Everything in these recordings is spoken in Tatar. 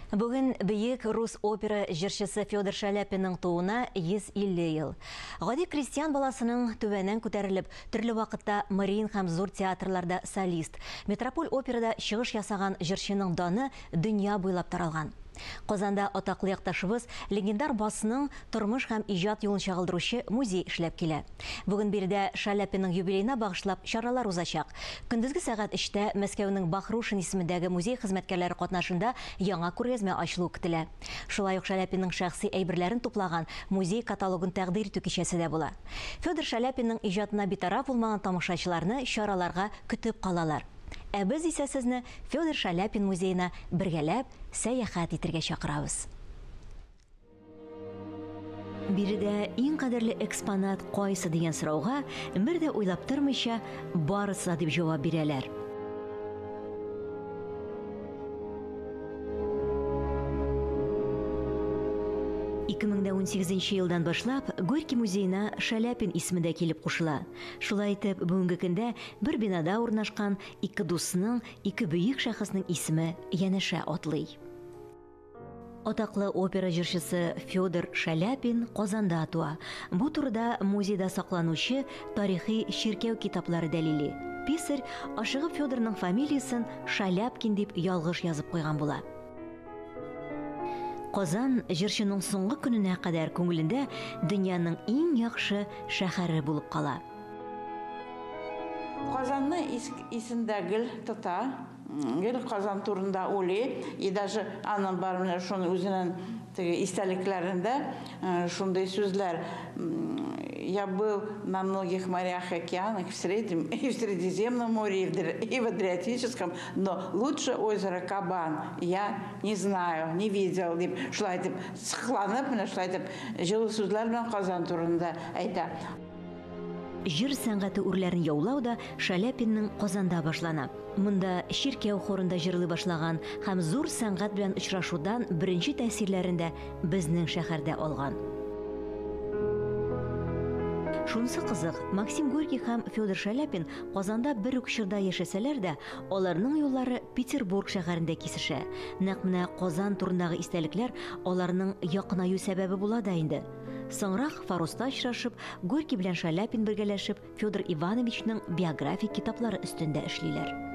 Бүген бөек рус опера җырчысы Федор Шаляпинның тууына 150 ел. Гади крестьян баласының түбәннән күтәрелеп, төрле вакытта Мариин һәм зур театрларда солист, Метрополь операда чыгыш ясаган җырчының даны дөнья буйлап таралган. Казанда атаклы якташыбыз легендар басның тормыш һәм иҗат юлын чагылдыручы музей эшләп килә. Бүген биредә Шаляпинның юбилеена багышлап чаралар узачак. Көндезге сәгать 3-тә Мәскәүнең Бахрушин исемендәге музей хезмәткәрләре катнашында яңа күргәзмә ачылу көтелә. Шулай ук Шаляпинның шәхси әйберләрен туплаган музей каталогын тәкъдир итү кичәсе дә була. Федор Шаляпинның иҗатына битараф булмаган тамашачыларны чараларга көтеп калалар. Ә без исә сезне Федор Шаляпин музеена бергәләп сәяхәт итәргә чакырабыз. Биредә иң кадерле экспонат кайсы дигән сорауга бер дә уйлап тормыйча барысы да дип җавап бирәләр. 2018 елдан башлап Горький музеена Шаляпин исеме дә килеп кушыла. Шулай итеп, бүгенге көндә бер бинада урнашкан ике дусның, ике бөек шәхеснең исеме янәшә атлый. Атаклы опера җырчысы Федор Шаляпин Казанда туа. Бу турыда музейда сакланучы тарихи чиркәү китаплары дәлили. Писарь ашыгып Федорның фамилиясын Шаляпкин дип ялгыш язып куйган була. Казан җырчының соңгы көненә кадәр күңелендә дөньяның иң яхшы шәһәре булып кала. Казанны исендә гел тота, гел Казан турында уйлый, и даже аның бар менә шуны үзенең теге истәлекләрендә шундый сүзләр: «Я был на многих морях и океанах, в Среднем и в Средиземном море, и в Адриатическом, но лучше озера Кабан я не знаю, не видел», дип шулай итеп сокланып, менә шулай итеп җылы сүзләр белән Казан турында әйтә. Җыр сәнгате үрләрен яулау да Шаляпинның Казанда башлана. Монда чиркәү хорында җырлый башлаган һәм зур сәнгать белән очрашудан беренче тәэсирләрен дә безнең шәһәрдә алган. Шунысы кызык, Максим Горький һәм Федор Шаляпин Казанда бер үк чорда яшәсәләр дә, аларның юллары Петербург шәһәрендә кисешә. Нәкъ менә Казан турындагы истәлекләр аларның якынаю сәбәбе була да инде. Соңрак Фароста очрашып, Горький белән Шаляпин бергәләшеп Федор Ивановичның биографик китаплары өстендә эшлиләр.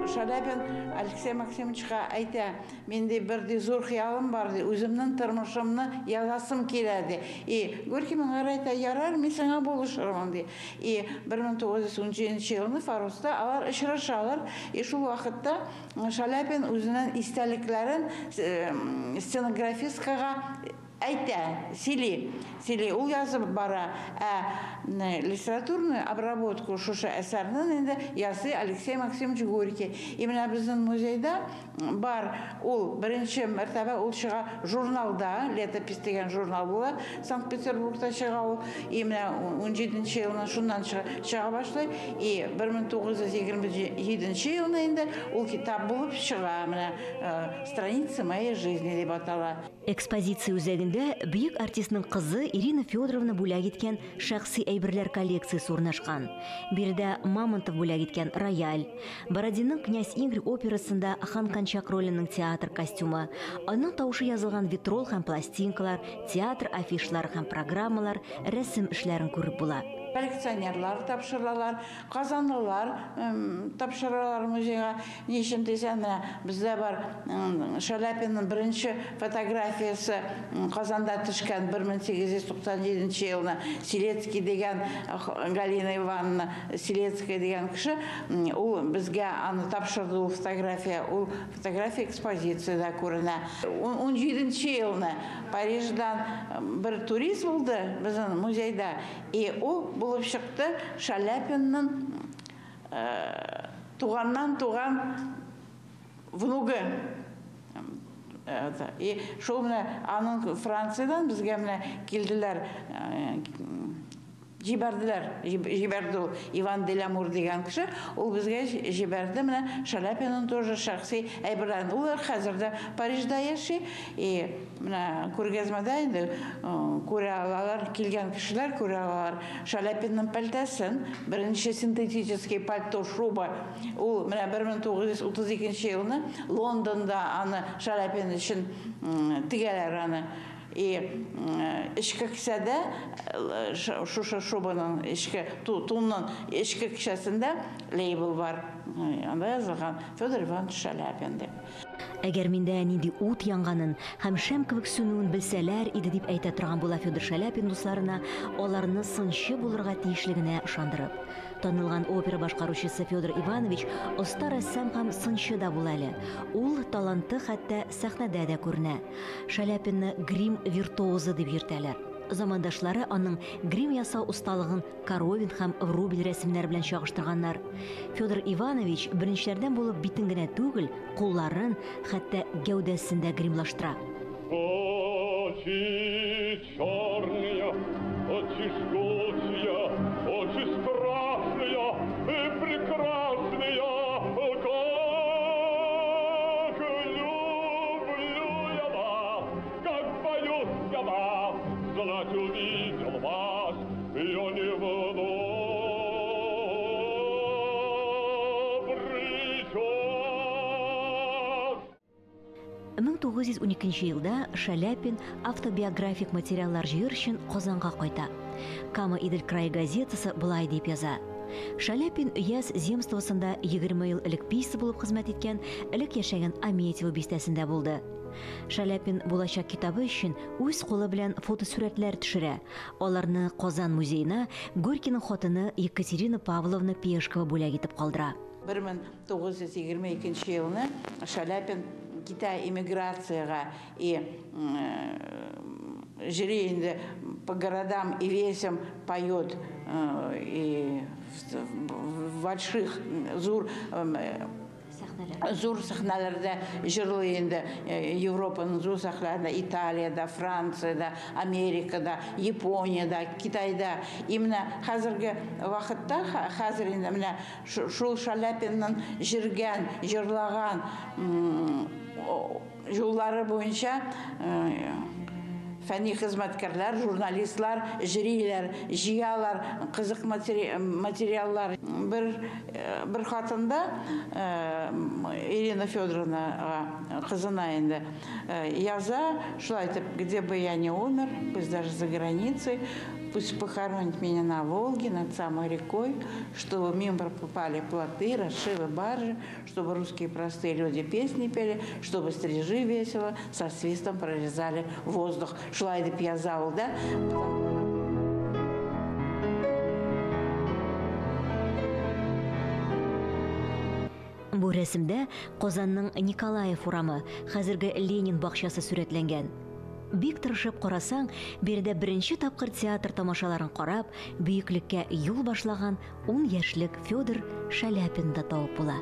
Шаляпин Алексей Максимовичка әйтә: «Мин, ди, бер, ди, зур хыялым бар, ди, үземнең тормышымны язасым килә», ди. И Горький моңа әйтә: «Ярар, мин сиңа булышырмын», ди. И 1917 елны Фароста алар очрашалар, и шул вакытта Шаляпин үзенең истәлекләрен стенографисткага әйтә, сөйли, сөйли, ул язып бара. Ә литературную обработку шушы әсәрнең инде ясый Алексей Максимович Горький. И менә безнең музейда бар ул, беренче мәртәбә ул чыга журналда, «Летопись» дигән журнал була, Санкт-Петербургта чыга ул. И менә 17 елны шуннан чыга башлый. И 1927 елны инде ул китап булып чыга, менә «Страницы моей жизни» дип атала. Экспозиция үзәгендә бөек артистның кызы Ирина Федоровна бүләк иткән шәхси әйберләр коллекциясе урнашкан. Биредә Мамонтов бүләк иткән рояль, Бородинның «Князь Игорь» операсында хан Кончак роленең театр костюмы, аның тавышы язылган витрол һәм пластинкалар, театр афишлары һәм программалар, рәсем эшләрен күреп була. Коллекционерлар тапшыралар, казанлылар тапшыралар музейга. Ни өчен дисәң, менә бездә бар Шаляпинның беренче фотографиясе, Казанда төшкән 1897 елны. Селецкий дигән, Галина Ивановна Селецкая дигән кеше, ул безгә аны тапшырды, ул фотография. Ул фотография экспозициядә күренә. 17 елны Париждан бер турист булды безнең музейда, и ул булып чыкты Шаляпинның туганнан туган внугы. И шул менә аның Франциядән безгә менә килделәр. Җибәрделәр, җибәрде ул Иван Делямур дигән кеше, ул безгә җибәрде менә Шаляпинның тоже шәхси әйберләрен. Ул хәзер дә Парижда яши, и менә күргәзмәдә инде күрә алалар, килгән кешеләр күрә алалар Шаляпинның пәлтәсен, беренче синтетический пальто, шуба. Ул менә 1932 елны Лондонда аны Шаляпин өчен тегәләр аны. И эчке кесәдә, шушы шубаның эчке, тунның эчке кесәсендә лейбл бар. Анда язылган Федор Иванович Шаляпин дип. Әгәр миндә нинди ут янганын һәм шәм кебек сүнүен белсәләр иде, дип әйтә торган була Федор Шаляпин дусларына, аларны сынчы булырга тиешлегенә ышандырып. Танылган опера башкаручысы Федор Иванович оста рәссам һәм сынчы да була әле. Ул таланты хәтта сәхнәдә дә күренә. Шаляпинны грим виртуозы дип йөртәләр. Замандашлары аның грим ясау осталыгын Коровин һәм Врубель рәсемнәре белән чагыштырганнар. Федор Иванович беренчеләрдән булып битен генә түгел, кулларын, хәтта гәүдәсен дә гримлаштыра. Очи черные, очи жгучие, очи страшные и прекрасные, как люблю я вас, как боюсь я вас, знать увидел вас, я не в добрый час. 1912 елда Шаляпин автобиографик материаллар җыер өчен Казанга кайта. Кама Идел крае газетасы былай дип яза. Шаляпин өяз земствосында 20 ел элек писарь булып хезмәт иткән, элек яшәгән Аметьево бистәсендә булды. Шаляпин булачак китабы өчен үз кулы белән фотосурәтләр төшерә. Аларны Казан музеена Горькийның хатыны Екатерина Павловна Пешкова бүләк итеп калдыра. 1922 елны Шаляпин китә эмиграциягә и җыри инде по городам и весям поет, и в больших зур зур сәхнәләрдә җырлый инде, Европаның зур сәхнәләрендә, Италиядә, Франциядә, Америкада, Япониядә, Китайда. И менә хәзерге вакытта, хәзер инде менә шул Шаляпинның җырган, җырлаган юллары буенча фәнни хезмәткәрләр, журналистлар җыриләр, җыялар кызык материаллар. Бер хатында Ирина Федоровнага, кызына инде яза, шулай итеп: где бы я ни умер, пусть даже за границей, пусть похоронят меня на Волге, над самой рекой, чтобы мимо проплывали плоты, расшивы баржи, чтобы русские простые люди песни пели, чтобы стрижи весело со свистом прорезали воздух. Шулай дип яза ул, да? Бу рәсемдә Казанның Николаев урамы, хәзерге Ленин бакчасы сурәтләнгән. Бик тырышып карасаң, биредә беренче тапкыр театр тамашаларын карап, бөеклеккә юл башлаган 10 яшьлек Федор Шаляпин да табып була.